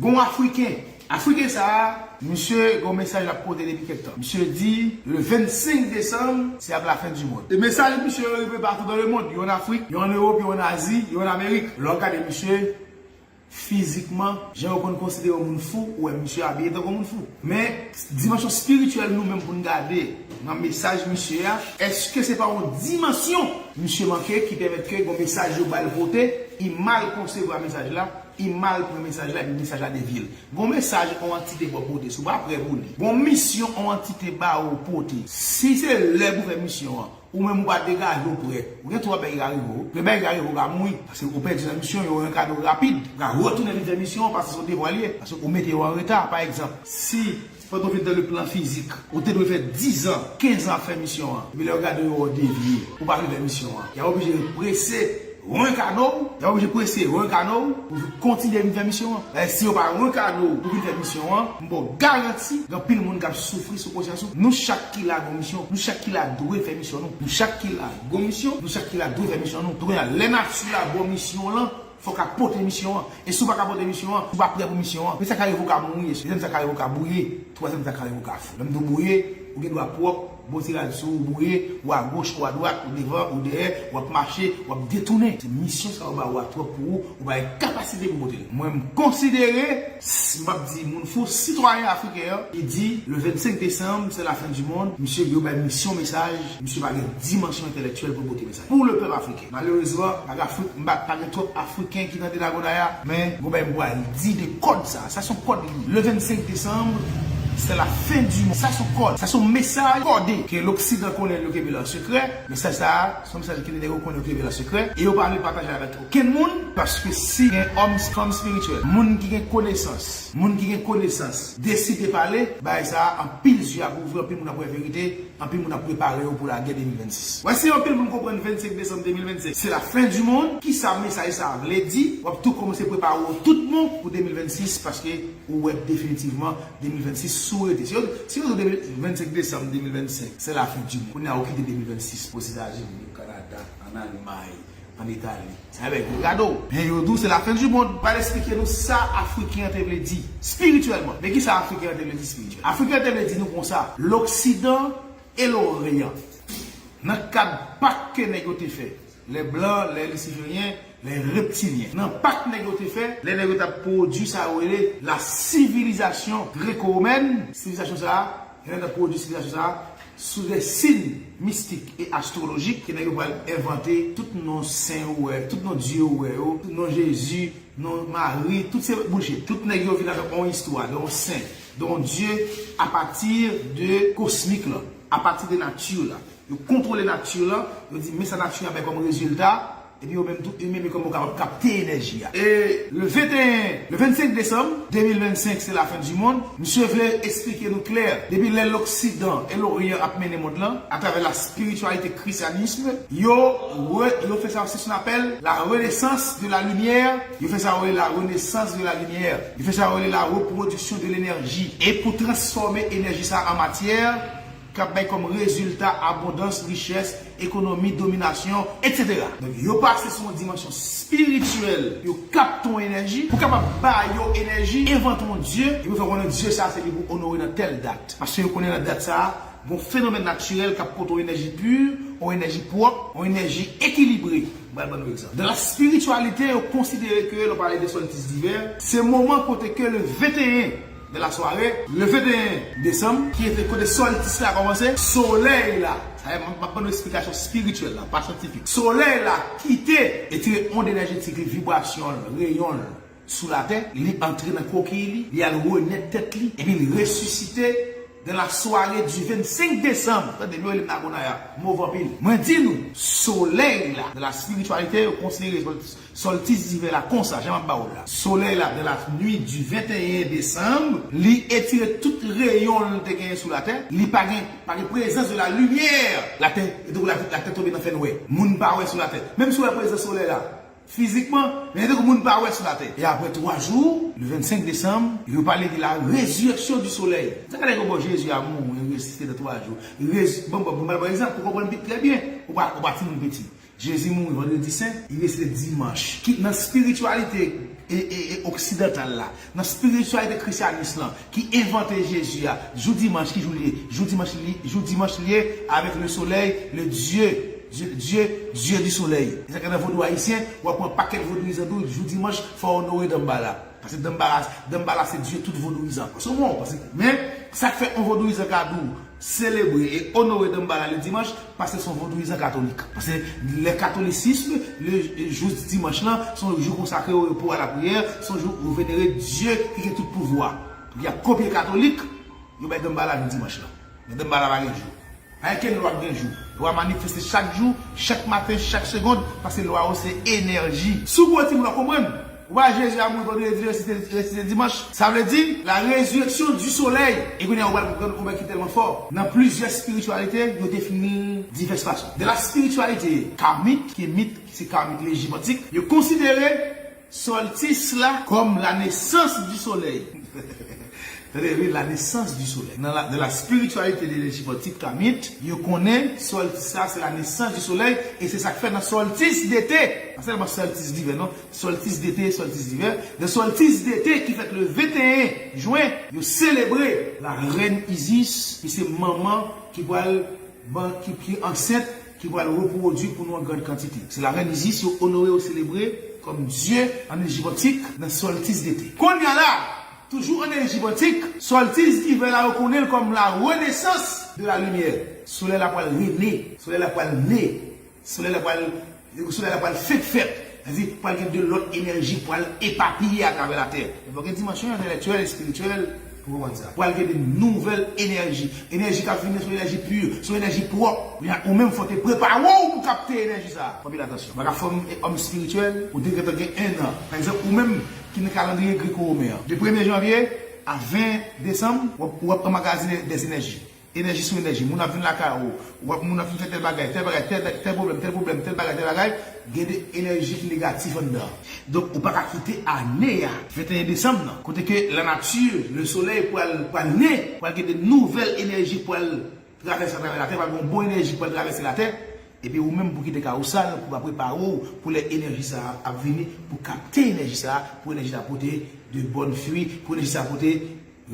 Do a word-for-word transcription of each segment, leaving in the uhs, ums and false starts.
Gon Afriken. Afriken sa a, misye gon mesaj l ap pote depi kèk tan. Misye di, le vennsenk desanm, se ap la fen di mond. E mesaj misye yo rive patou dan le mond. Yo ann Afrik, yo ann Ewòp, yo ann Azi, yo ann Amerik. Lè w gade misye, fizikman, jan yo konn konsidere yon moun fou, ou wè misye abiye tankou yon moun fou. Men, dimansyon espirityèl nou menm pou n gade nan mesaj misye a, èske se pa yon dimansyon misye manke ki pèmèt ke gon mesaj yo ba l pote, li mal konsevwa mesaj la, li mal pran mesaj la, epi mesaj la devye l. Gon mesaj yon antite ba w pote, si w pa prè pou li. Gon misyon yon antite ba ou pote. Si se lè pou fè misyon an, ou menm ou pa degaje w prè, ou gen twa bagay ka rive w. Premye bagay ka rive w ka mouri, paske ou pèdi nan misyon, yo yon kado rapid, ou ka retounen vin fè misyon an, paske se yon devwa l ye, paske ou mete yo an reta. Pa egzanp, si pandan w vin nan le plan fizik, ou te dwe fè diz an, kenz an ap fè misyon an, epi lè yo gade yo wè w devye, ou pa vin fè misyon an, y a oblije prese renkane w, y a oblije prese renkane w pou kontinye vin fè misyon an. Paske si yo pa renkane w pou vin fè misyon an, m ba w garanti, gen anpil moun k ap soufri sou konsyans ou. Nou chak ki la gon misyon, nou chak ki la dwe fè misyon nou. Nou chak ki la gon misyon, nou chak ki la dwe fè misyon nou. Donk, kounye a, lè nati la ba w misyon w lan, fò w ka pote misyon an. E si w pa ka pote misyon an, si w pa prè pou misyon an, premye sa k ka rive w ka mouri, dezyèm sa k ka rive w ka bwouye, twazyèm sa k ka rive w ka fou. Lè m di w bwouye, ou gen dwa pwòp, bon ti rad sou ou, bwouye, ou agoch, ou adwat, ou devan, ou dèyè, w ap mache, w ap detounen. Se misyon sa yo ba ou a twòp pou ou, ou pa gen kapasite pou pote l. Mwen, m konsidere, s- m p ap di moun fou, sitwayen afriken an, li di, le vennsenk desanm, se la fen di mond, misye, yo bay misyon mesaj, misye pa gen dimansyon entèlektyèl pou l pote mesaj. Pou le pèp afriken. Malerezman, pa gen Afri- m pa- pa gen twòp Afriken ki tande Lagonaya, men gon bagay m pral di de kòd sa. Sa se yon kòd li. Le vennsenk desanm, se la fen di mond. Sa se yon kòd. Sa se yon mesaj kòde ke Loksidan konnen l, yo kenbe l an sekrè. Mesaj sa a, se yon mesaj ke nèg yo konnen yo kenbe l an sekrè. E yo pa vle pataje avèk okenn moun, paske si gen òm, fanm espirityèl, moun ki gen konesans, moun ki gen konesans, deside pale, bagay sa a, anpil zye ap ouvri, anpil moun ap wè verite, anpil moun ap prepare yo pou lagè de mil vennsis. Wè, si anpil moun konprann vennsenk desanm de mil vennsenk, se la fen di mond, kisa mesaj sa a vle di, w ap tou kòmanse prepare w tout bon pou de mil vennsis, paske ou wè definitivman de mil vennsis sou rete. Si yo, si yo di vennsenk desanm de mil vennsenk, se la fen di mond. Kounye a, ou kite de mil vennsis Ozetazini, o Kanada, ann Almay, ann Itali. Sa vle di, gade w. Men yo di w se la fen di mond. Pral esplike nou sa Afriken an te vle di espirityèlman. Men kisa Afriken an te vle di espirityèl? Afriken an te vle di nou konsa, Loksidan e Loryan, nan kad pak ke nèg yo te fè, les blancs, les lucifériens, les reptiliens. Nan pak nèg yo te fè, lè nèg yo t ap pwodui sa yo rele la civilisation gréco-romaine, sivilizasyon sa a, lè nèg yo t ap pwodui sivilizasyon sa a, sou de siy mistik e astwolojik, ke nèg yo pral envante tout non sen ou wè, tout non dye ou wè yo, tout non Jezi, non Mari, tout se bullshit. Tout nèg yo vin avèk yon istwa de yon sen, de yon dye apati de kosmik lan, apati de nati la. Yo kontwole nati lan, yo di men sa nati a bay kòm rezilta, epi yo menm tou, yo menm yo kòm yo kapab kapte enèji a. E le venteyen, le vennsenk desanm de mil vennsenk, se la fen di mond. Misye vle esplike nou klè, depi lè Loksidan e Loryan ap mennen mond lan, atravè la spiritualité christianisme, yo, re- yo fè sa, c'est ce qu'on appelle la renaissance de la lumière, yo fè sa yo rele la renaissance de la lumière, yo fè sa yo rele la reproduction de l'énergie, e pou transfòme enèji sa an matyè, k ap bay kòm rezilta abondans, richès, ekonomi, dominasyon, etsetera. Donk, yo pase sou yon dimansyon espirityèl, yo kapte yon enèji, pou kapab ba yo enèji, envante yon dye, epi fè konnen dye sa a se li pou onore nan tèl dat. Paske yo konnen nan dat sa a, gon fenomèn natirèl k ap pote yon enèji pi, yon enèji pwòp, yon enèji ekilibre. M pral ban nou egzanp. Dans la spiritualité, yo konsidere ke lè w pale de solstice d'hiver, se moman kote ke le venteyen de la soirée, le venteyen desanm, ki ete kote solstice la kòmanse, solèy la, sa vle di, m ap ban nou eksplikasyon espirityèl la, pa syantifik. Solèy la kite, etire ond enèjetik li, vibrasyon l, reyon l sou latè, li antre nan kokiy li, li al renèt tèt li, epi li resisite dans la soirée du vennsenk desanm. Tande, nou rele m Nagonaya, move anpil. Mwen di nou, solèy la, dans la spiritualité, yo konsidere solstice d'hiver la konsa, jan m ap ba w la. Solèy la, dans la nuit du venteyen desanm, li etire tout reyon l te genyen sou latè, li pa gen, pa gen prezans de la lumière. Latè, e donk la, latè tonbe nan fènwè. Moun pa wè sou latè. Menm si w wè prezans solèy la, fizikman, men e donk moun pa wè sou latè. E apre twa jou, le vennsenk desanm, yo pale de la résurrection du soleil. Sa ka lè yo ba w Jezi a mouri, resisite nan twa jou. Rez- bon, bon, bon, pa egzanp, pou konprann pi trè byen, ou pa, ou pa timoun piti. Jezi mouri vandredi sen, li resite dimanch. Ki nan espirityalite e, e, e oksidantal la, nan espirityalite Krisyanis lan, ki envante Jezi a, jou dimanch, ki jou li ye? Jou dimanch li, jou dimanch li ye avèk le soleil, le Dieu, Dieu, Dieu, Dieu du soleil. E sa k nan vodou ayisyen, w ap pran pakèt vodouyizan tou, jou dimanch, fò w onore Danmbala. Paske Danmbala, Danmbala se Dieu tout vodouyizan. Paske, bon, paske, men, sa k fè yon vodouyizan ka di w selebre e onore Danmbala le dimanch, paske se yon vodouyizan katolik. Paske le catholicisme, le jou dimanch lan, se yon jou konsakre o repo, a la priyè, se yon jou ou venere Dye ki gen tout pouvwa. Donk, y ap kopye katolik, yo bay Danmbala jou dimanch lan. Men Danmbala pa gen jou. Pa gen kenn lwa k gen jou. Lwa manifeste chak jou, chak maten, chak segond, paske lwa yo se enèji. Si w gwo timoun w ap konprann. Ou pa Jezi a mouri vandredi, resite, resite dimanch. Sa vle di, la résurrection du soleil. E kounye a, ou pral konprann yon bagay ki tèlman fò. Nan plizyè espirityalite, yo defini l divès fason. De la spiritualité kamit, ki mit, ki se kamit lejibantik, yo konsidere soltis la kòm la naissance du soleil. Tande, wi, la naissance du soleil. Nan la, de la spiritualité de lejibantik kamit, yo konnen soltis la, se la naissance du soleil, e se sa k fè nan soltis dete. Pa sèlman soltis divè, non. Soltis dete, soltis divè. De soltis dete ki fèt le venteyen jen, yo selebre la reine Isis, ki se manman ki pral ban, ki, ki ansent, ki pral repwodui pou nou an grann kantite. Se la reine Isis, yo onore, yo selebre kòm dye an ejipantik nan soltis dete. Kounye a la, toujou an ejipantik, soltis divè la, yo konnen l kòm la renaissance de la lumière. Solèy la pral rene, solèy la pral ne. Solèy la pral, solèy la pral fenk fèt. Sa di, pral gen de lòt enèji pral epapiye atravè latè. Men fòk gen dimansyon entèlektyèl, espirityèl, pou konprann sa. Pral gen de nouvèl enèji. Enèji k ap vini se yon enèji pi, se yon enèji pwòp. Kounye a, ou menm, fò w te prepare w pou kapte enèji sa a. Anpil atansyon. Bagay fòm e òm espirityèl, ou te gentan gen en an. Pa egzanp, ou menm ki nan kalandriye greko-women an. De premye janvye a ven desanm, w ap, w ap anmagazine dèzenèji. Enèji sou enèji. Moun ap vin lakay ou. W ap, moun ap vin fè tèl bagay, tèl bagay, tèl, tèl pwoblèm, tèl pwoblèm, tèl bagay, tèl bagay. Gen de enèji ki negatif anndan. Donk, ou pa ka kite ane a, venteyen desanm nan, kote ke la nature, le soleil pral, pral ne, pral gen de nouvèl enèji pral travèse atravè latè, pral gen yon bon enèji pral travèse latè. Epi ou menm pou kite kay ou sal, pou pa prepare w pou lè enèji sa a ap vini, pou kapte enèji sa a, pou enèji sa a pote de bòn fwi, pou enèji sa a pote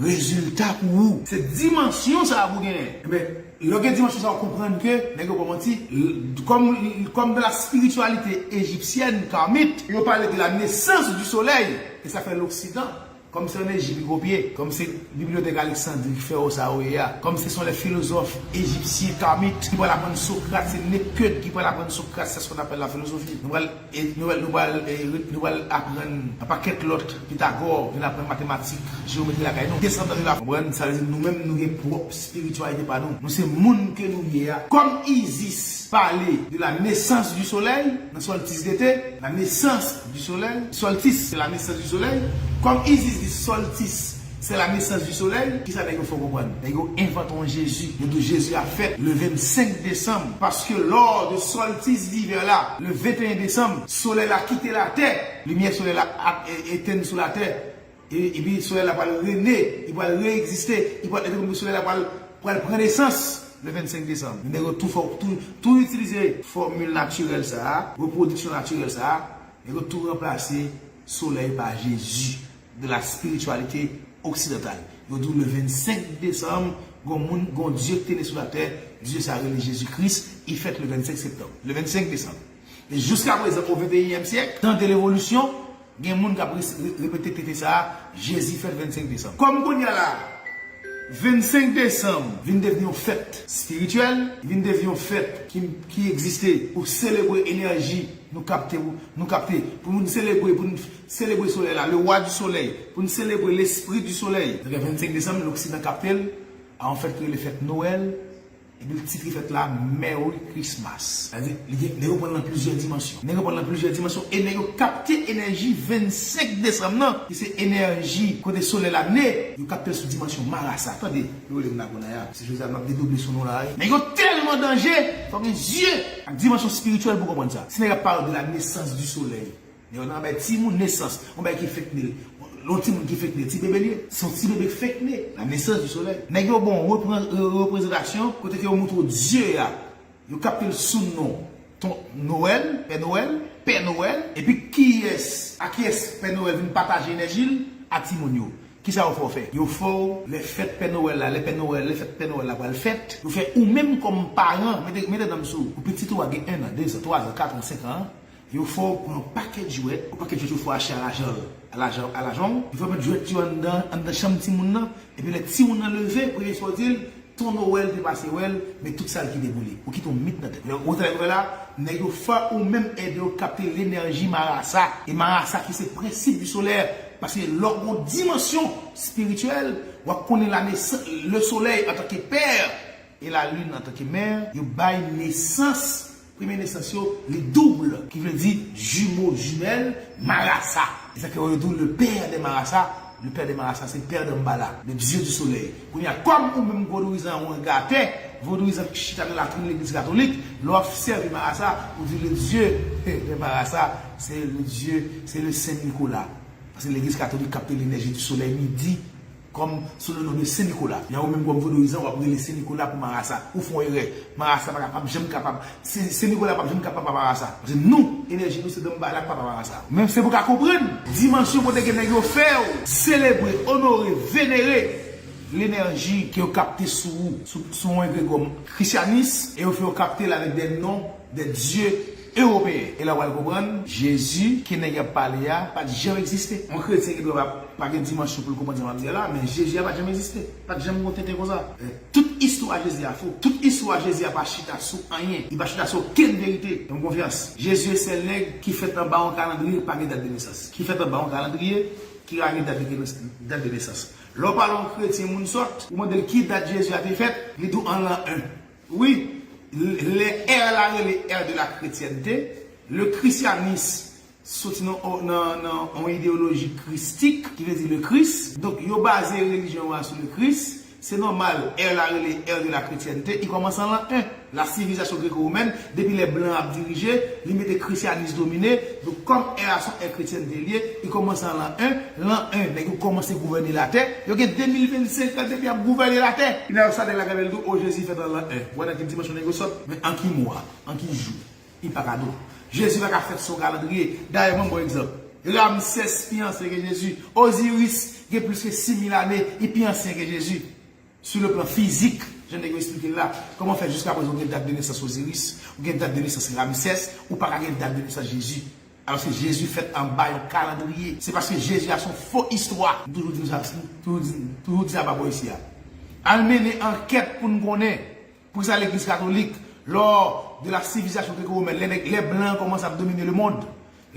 rezilta pou ou. Se dimansyon sa a pou genyen. Enben, lè w gen dimansyon sa a, w konprann ke, nèg yo pa manti, l-, kòm, kòm de la spiritualité égyptienne, kamit, yo pale de la naissance du soleil, e sa fè Loksidan, kòm se ann Ejip li kopye, kòm se bibliyotèk Aleksandri ki fè w sa ou ye a, kòm se sont les philosophes égyptiens kamites ki pral aprann Sokrat, se Nepkèd ki pral aprann Sokrat, c'est ce qu'on appelle la philosophie. Nou pral E nou pral, nou pral, e, nou pral aprann yon pakèt lòt, Pitagò, vin aprann matematik, jewometri lakay nou. Desandan de la, konprann, sa vle di nou menm nou gen pwòp espirityalite pa nou. Nou se moun ke nou ye a. Kòm Isis pale de la naissance du soleil, nan soltis dete, la naissance du soleil, soltis, c'est la naissance du soleil. Kòm Isis di soltis, c'est la naissance du soleil. Kisa nèg yo fè w konprann? Nèg yo envante yon Jezi. Yo di w Jezi a fèt le vennsenk desanm. Paske lò de soltis divè la, le venteyen desanm, solèy la kite latè. Limyè solèy la ap e-, etenn sou latè. E, epi solèy la pral rene, li pral reegziste, li pral, e kòm solèy la pral, pral pran nesans le vennsenk desanm. Nèg yo tou fò, tou, tou itilize fòmil natirèl sa a, repwodiksyon natirèl sa a, nèg yo tou ranplase solèy pa Jezi de la spiritualité occidentale. Yo di w le vennsenk desanm, gon moun, gon Dye ki te ne sou latè, Dye sa rele Jezi Kris, li fèt le vennsenk septanm. Le vennsenk desanm. E jiska prezan, o venteyinyèm syèk, tan de levolisyon, gen moun k ap re-, re-, repete tete sa a, Jezi fèt vennsenk desanm. Kòm kounye a la, vennsenk desanm vin devni yon fèt espirityèl, vin devni yon fèt ki, ki egziste pou selebre enèji nou kapte, nou kapte, pou nou selebre, pou nou selebre solèy la, le roi du soleil, pou nou selebre l'esprit du soleil. Donk, vennsenk desanm, Loksidan kapte l a yon fèt ki rele fèt Nwèl, epi l titre fèt la Merry Christmas. Sa vle di, li gen, nèg yo pran l nan plizyè dimansyon. Nèg yo pran l nan plizyè dimansyon, e nèg yo kapte enèji vennsenk desanm nan, ki se enèji kote solèy la ne, yo kapte l sou dimansyon marasa. Tande, yo rele m Nagonaya. Se Jozèf m ap dedoble sou non la, wi. Nèg yo tèlman danje, fò gen zye ak dimansyon espirityèl pou konprann sa. Si nèg ap pale de la naissance du soleil, nèg yo nan bay timoun nesans, yon bay ki fenk ne. Yon timoun ki fenk ne, ti bebe li ye. Se yon ti bebe ki fenk ne. La naissance du soleil. Nèg yo bon repre-, re-, reprezantasyon, kote ke yo montre w Dye a. Yo kapte l sou non ton Nwèl, Pè Nwèl, Pè Nwèl, epi kiyès, a kiyès Pè Nwèl vin pataje enèji l? A timoun yo. Kisa yo fè w fè? Yo fè w, lè fèt Pè Nwèl la, lè Pè Nwèl, lè fèt Pè Nwèl la pral fèt, yo fè ou menm kòm paran, mete, mete nanm sou, pou pitit ou a gen en an, de zan, twa zan, kat an, senk an, yo fè w pran yon pakèt jwèt, yon pakèt jwèt yo fè w achte a lajan, a lajan, a lajan w, yo fè w met jwèt yo anndan, anndan chanm timoun nan, epi lè timoun nan leve, premye sa w di l, ton Nwèl te pase wè l, men tout sa l kite pou li. Ou kite yon mit nan tèt. Lè ou travay Nwèl la, nèg yo fè ou menm ede w kapte lenèji marasa. E marasa ki se prensip di solè. Paske lè w gon dimansyon espirityèl, w ap konnen la naissance, le soleil en tant que père et la lune en tant que mère, yo bay nesans, premye nesans yo, li doub, ki vle di jumeau, jumelle, marasa. E sa ke yo di le père des marasa, le père des marasa, se pè Danbala, le dieu du soleil. Kounye a, kòm ou menm vodouyizan ou an gatè, vodouyizan ki chita nan latrin legliz katolik, lè w ap sèvi marasa, ou di le dieu des marasa, se le dieu, se le Saint Nicolas. Paske legliz katolik kapte lenèji di solèy midi, kòm sou le non de Sen Nikola. Kounye a ou menm kòm vodouyizan, w ap rele Sen Nikola pou marasa. Ou fè yon erè. Marasa pa ka, p ap janm kapab. Sen, Sen Nikola p ap janm kapab pa marasa. Paske nou, enèji nou se Danbala k papa marasa. Men se pou w ka konprann dimansyon kote ke nèg yo fè w selebre, onore, venere lenèji ke yo kapte sou ou, sou, sou yon egregò krisyanis, e yo fè yo kapte l avèk de non de dye ewopeyen. E la w al konprann, Jezi ke nèg y ap pale a pa t janm egziste. Yon kretyen gen dwa pa, pa gen dimansyon pou l konprann sa m ap di a la, men Jezi a pa t janm egziste. Pa t janm gen yon tenten konsa. E tout istwa Jezi a fo. Tout istwa Jezi a pa chita sou anyen. Li pa chita sou okenn verite. Fè m konfyans. Jezi e sèl nèg ki fèt anba yon kalandriye ki pa gen dat de nesans. Ki fèt anba yon kalandriye ki pa gen dat de, dat de nesans. Lè w pale yon kretyen, moun sòt, ou mande l ki dat Jezi a te fèt, li di w an lan en. Wi, lè ère la rele ère de la chrétienté, le christianisme soti nan, nan, nan yon ideyoloji kristik, ki vle di le Christ. Donk, yo baze relijyon yo a sou le Christ. Se nòmal, ère la rele ère de la chrétienté, li kòmanse an lan en. La sivilizasyon greko-womèn, depi lè blan ap dirije, li mete krisyanis domine. Donk, kòm ère la se yon ère chrétienne li ye, li kòmanse an lan en. Lan en, nèg yo kòmanse gouvène latè. Yo gen de mil vennsenk an depi y ap gouvène latè. Kounye a sa nèg la kanpe l tou, o Jezi fèt an lan en. Ou wè nan ki dimansyon nèg yo sòt? Men an ki mwa? An ki jou? Li pa ka dou. Jezi pa ka fèt sou yon kalandriye. Dayè, ban m bon egzanp. Ramsès pi ansyen ke Jezi. Oziris gen plis ke sis mil ane, li pi ansyen ke Jezi. Sou le plan fizik, jan nèg yo eksplike l la, kòman fè jiskaprezan ou gen dat de nesans Oziris, ou gen dat de nesans Ramsès, ou pa ka gen dat de nesans Jezi? Alòske Jezi fèt anba yon kalandriye. Se paske Jezi a se yon fo istwa. M toujou di nou sa, m toujou di, toujou di sa pa bò isi a. Al mennen ankèt pou n konnen. Poukisa legliz katolik, lors de la civilisation gréco-romaine, lè nèg, lè blan an kòmanse ap domine lemonn,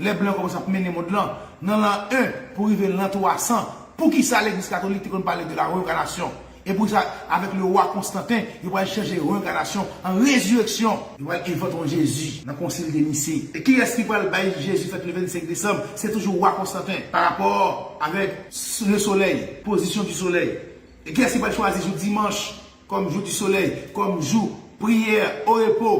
lè blan an kòmanse ap mennen mond lan, nan lan en pou rive lan twa san, poukisa legliz katolik te konn pale de la réincarnation? E poukisa, avèk le wa Konstanten, yo pral chanje réincarnation an rezireksyon? Yo pral envante yon Jezi nan konsil de Nicée. E kiyès ki pral bay Jezi fèt le vennsenk desanm? Se toujou wa Konstanten, pa rapò avèk le soleil, position du soleil. E kiyès ki pral chwazi jou dimanch kòm jou di solèy, kòm jou priyè o repo,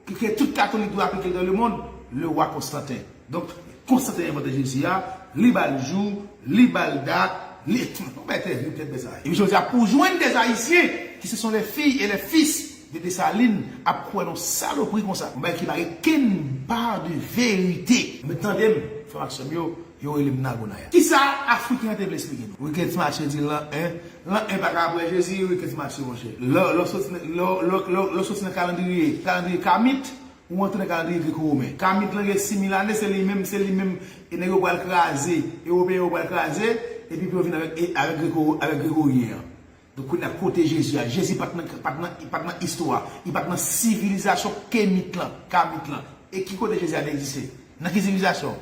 ke, ke tout katolik dwe aplike dans le monde? Le wa Konstanten. Donk, Konstanten envante Jezi a, li ba l jou, li ba l dat, li, yon bagay terib tèt bèzay. Epi jodi a, pou jwenn des Haïtiens qui se sont les filles et les fils de Dessalines ap kwè nan salopri konsa, yon bagay ki pa gen kenn pa de verite. Men tande m, frè m ak sè m yo, yo rele m Nagonaya. Kisa Afriken an te vle esplike nou? Ricketts Mathieu di lan en, lan en pa ka apre Jezi, Ricketts Mathieu, monchè. Lè, lè w soti nan, lè, lè, lè, lè w soti nan kalandriye, kalandriye Kamit, ou antre nan kalandriye greko-women. Kamit lan gen sis mil ane, se li menm, se li menm, e nèg yo pral kraze, ewopeyen yo pral kraze, epi pou yo vin avèk, e, avèk greko, avèk gregoryen an. Donk, kounye a, kote Jezi a? Jezi pa t nan, pa t nan, pa t nan istwa, li pa t nan sivilizasyon kemit lan, kamit lan. E ki kote Jezi a te egziste? Nan ki sivilizasyon?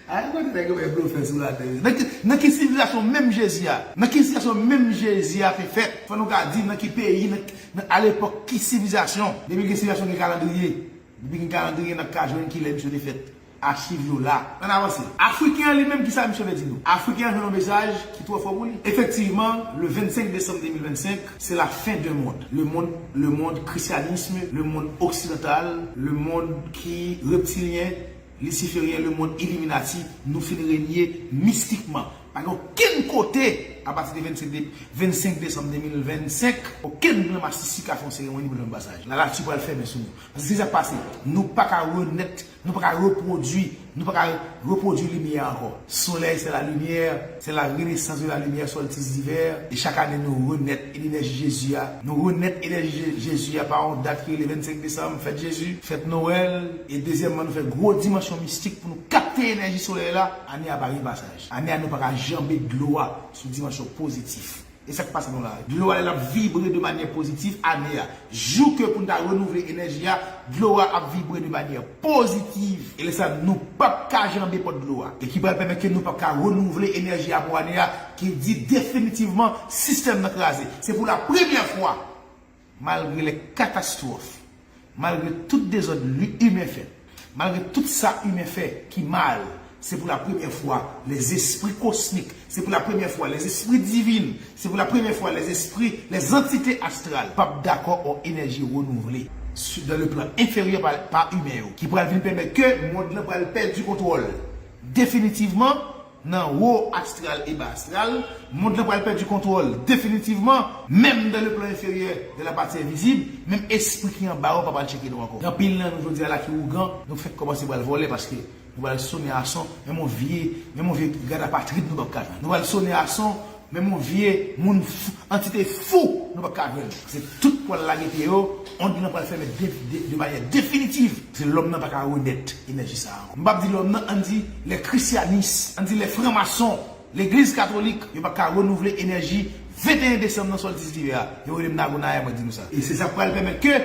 Ay, kote nèg yo bay blofè sou latè. Nan ki, nan ki sivilizasyon menm Jezi a? Nan ki sivilizasyon menm Jezi a te fèt? Fò nou ka di nan ki peyi, nan, nan, alepòk ki sivilizasyon? Depi gen sivilizasyon, gen kalandriye. Depi gen kalandriye, n ap ka jwenn kilè misye te fèt. Achiv yo la. Ann avanse. Afriken an li menm, kisa misye vle di nou? Afriken an jwenn yon mesaj ki twò fò pou li. Efektivman, le vennsenk desanm de mil vennsenk, c'est la fin d'un monde. Le monde, le monde christianisme, le monde occidental, le monde ki reptilyen, lisiferyen, le monde Illuminati, nou fin renye mistikman. Pa gen okenn kote Apati de vennsenk de, vennsenk desanm de mil vennsenk, okenn gran masisi ka fè yon seremoni pou l fè yon pasaj. Lanati pral fèmen sou nou. Paske se sa k pase. Nou pa ka renèt, nou pa ka repwodui, nou pa ka repwodui limyè ankò. Solèy, c'est la lumière, c'est la renaissance de la lumière, solstice d'hiver. E chak ane, nou renèt e lenèji Jezi a. Nou renèt e lenèji Je- Jezi a pa yon dat ki rele vennsenk desanm, fèt Jezi, fèt Nwèl. E dezyèmman, nou fè gwo dimansyon mistik pou nou kapte enèji solèy la. Ane a pa gen pasaj. Ane a, nou pa ka janbe dlo a sou dimansyon pozitif. E sa k pase nou la? Dlo a, lè l ap vibre de manyè pozitif ane a. Jou ke pou n ta renouvle enèji a, dlo a ap vibre de manyè pozitif. E lè sa, nou p ap ka janbe pòt dlo a. E ki pral pèmèt ke nou p ap ka renouvle enèji a pou ane a, ki di definitivman sistèm nan kraze. Se pou la premyè fwa, malgre lè katastwòf, malgre tout dezòd li imen fè, malgre tout sa imen fè ki mal, se pou la premyè fwa lèzespri kosmik, se pou la premyè fwa lèzespri divin, se pou la premyè fwa lèzespri, lèzantite astral p ap dakò yon enèji renouvle sou dan le plan enferyè pa, pa imen yo, ki pral vin pèmèt ke mond lan pral pèdi kontwòl definitivman. Nan wo astral e ba astral, mond lan pral pèdi kontwòl definitivman, menm dan le plan enferyè de la pati envizib, menm espri ki anba yo pa pral tcheke nou ankò. Gen anpil nan nou jodi a la ki ougan, nou fèk kòmanse pral vòlè paske nou pral sonnen a son, menm yon vye, menm yon vye gad apatrid nou p ap ka jwenn. Nou pral sonnen a son, menm yon vye moun f- antite fou nou p ap ka jwenn. Se tout pral lage pye yo, ond lan pral fèmen de, de, de manyè definitiv. Se lòm nan pa ka renèt enèji sa a ankò. M p ap di lòm nan, ann di lè krisyanis, ann di lè franmason, legliz katolik, yo pa ka renouvle enèji venteyen desanm nan solstice d'hiver a. Yo rele m Nagonaya, mwen di nou sa. E se sa k pral pèmèt ke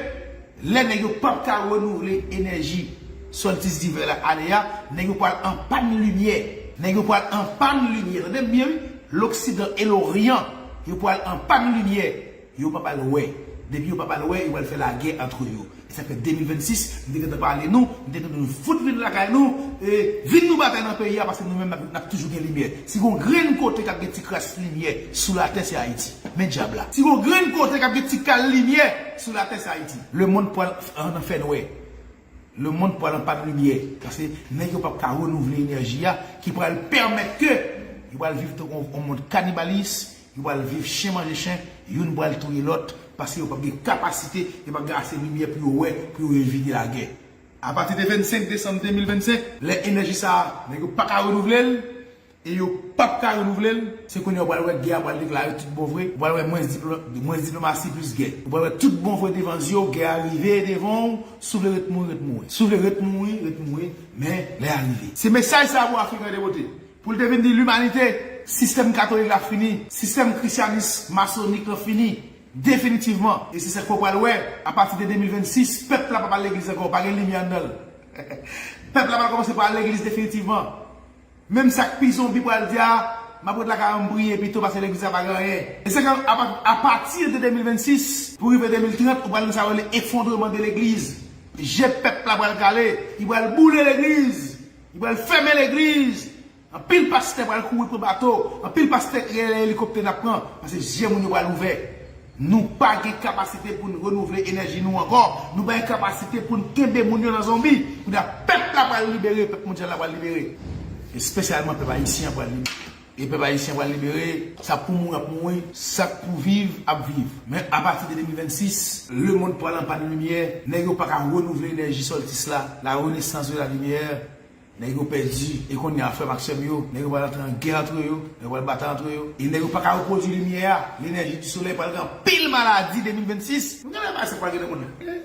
lè nèg yo p ap ka renouvle enèji solstice d'hiver la ane a, nèg yo pral an pàn limyè. Nèg yo pral an pàn limyè. Tande m byen, wi. Loksidan e Loryan, yo pral an pàn limyè. Yo p ap al wè. Depi yo p ap al wè, yo pral fè lagè antre yo. E sa fè de mil vennsis, m te gentan pale nou, m te gentan fout vin lakay nou, e vin nou batay nan peyi a, paske nou menm n ap, n ap toujou gen limyè. Si gon grenn kote k ap gen ti kras limyè sou latè, se Ayiti. Men dyab la. Si gon grenn kote k ap gen ti kal limyè sou latè, se Ayiti. Lemonn pral an, an fènwè. Lemonn pral an pàn limyè. Paske nèg yo p ap ka renouvle enèji a ki pral pèmèt ke yo pral viv tankou yon, yon mond kanibalis, yo pral viv chen manje chen, youn pral touye lòt, paske yo p ap gen kapasite, yo p ap gen ase limyè pou yo wè, pou yo evite lagè. Apati de vennsenk desanm de mil vennsenk, lè enèji sa a, nèg yo pa ka renouvle l, e yo p ap ka renouvle l, se kounye a w pral wè gè a pral deklare tout bon vre. Ou pral wè mwens diplo- mwens diplomasi plis gè. Ou pral wè tout bon vre devan zye w, gè a rive devan w, si w vle ret mouri, ret mouri. Si w vle ret mouri, ret mouri, men lè a rive. Se mesaj sa a pou Afriken de Bote. Pou l te vin di limanite, sistèm katolik la fini, sistèm krisyanis masonik lan fini, definitivman. E se sa k fè w pral wè, apati de de mil vennsis, pèp la p ap al legliz ankò, pa gen limyè anndan l. Pèp la pral kòmanse pral legliz definitivman. Menm sa k pi zonbi pral di a, m ap ret lakay mwen m priye pito paske legliz la pa gen anyen. E se ke apa- apati de de mil vennsis pou rive de mil trant, ou pral gen sa yo rele efondreman de legliz. Je pèp la pral kale, li pral boule legliz, li pral fèmen legliz. Anpil pastè pral kouri pran bato, anpil pastè rele elikoptè n ap pran, paske je moun yo pral ouvè. Nou pa gen kapasite pou n renouvle enèji nou ankò. Nou pa gen kapasite pou n kenbe moun yo nan zonbi. Kounye a, pèp la pral libere, pèp mondyal la pral libere. Espesyalman pèp ayisyen an pral libere. E pèp ayisyen an pral libere, sa k pou mouri ap mouri, sa k pou viv ap viv. Men apati de de mil vennsis, lemonn pral an pàn limyè, nèg yo pa ka renouvle enèji solstice la, la renaissance de la lumière. Nèg yo pèdi, e kounye a, frè m ak sè m yo, nèg yo pral antre an gè antre yo, nèg yo pral batay antre yo, e nèg yo pa ka repwodui limyè a, lenèji di solèy, pral gen anpil maladi de mil vennsis. M genlè pa sa pral gen nan mond lan.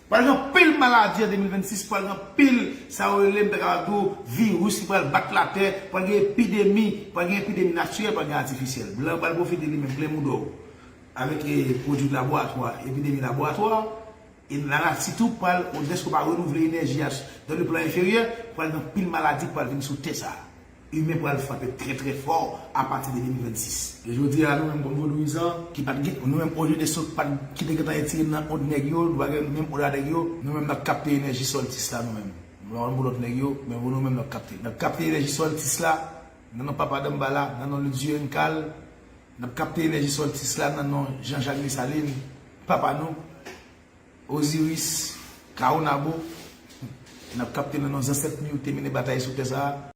Pral gen anpil maladi an de mil vennsis, pral gen anpil, sa yo rele, m ta kapab di w, viris ki pral bat latè, pral gen epidemi, pral gen epidemi natirèl, pral gen atifisyèl. Blan pral pwofite li menm, plen mouda w. Avèk, eh, pwodui laboratwa, epidemi laboratwa, e lanati tou pral, dèske w pa renouvle enèji a dans le plan inférieur, pral gen anpil maladi k pral vin sou tè sa a. Imen pral frape trè, trè fò apati de de mil vennsis. E jodi a, nou menm kòm vodouyizan, ki pa t gen, nou menm olye de sot pa t, ki te gentan etire nan ond nèg yo, nou pa gen menm ond a nèg yo, nou menm n ap kapte enèji solstice la nou menm. Nou pa konn pou lòt nèg yo, men pou nou menm n ap kapte. N ap kapte enèji solstice la nan non Papa Danbala, nan non le Dieu Nkal, n ap kapte enèji solstice la nan non Jean Jacques Dessalines, papa nou, Osiris, Kawonabo, n ap kapte nan non zansèt nou yo ki te mennen batay sou tè sa a.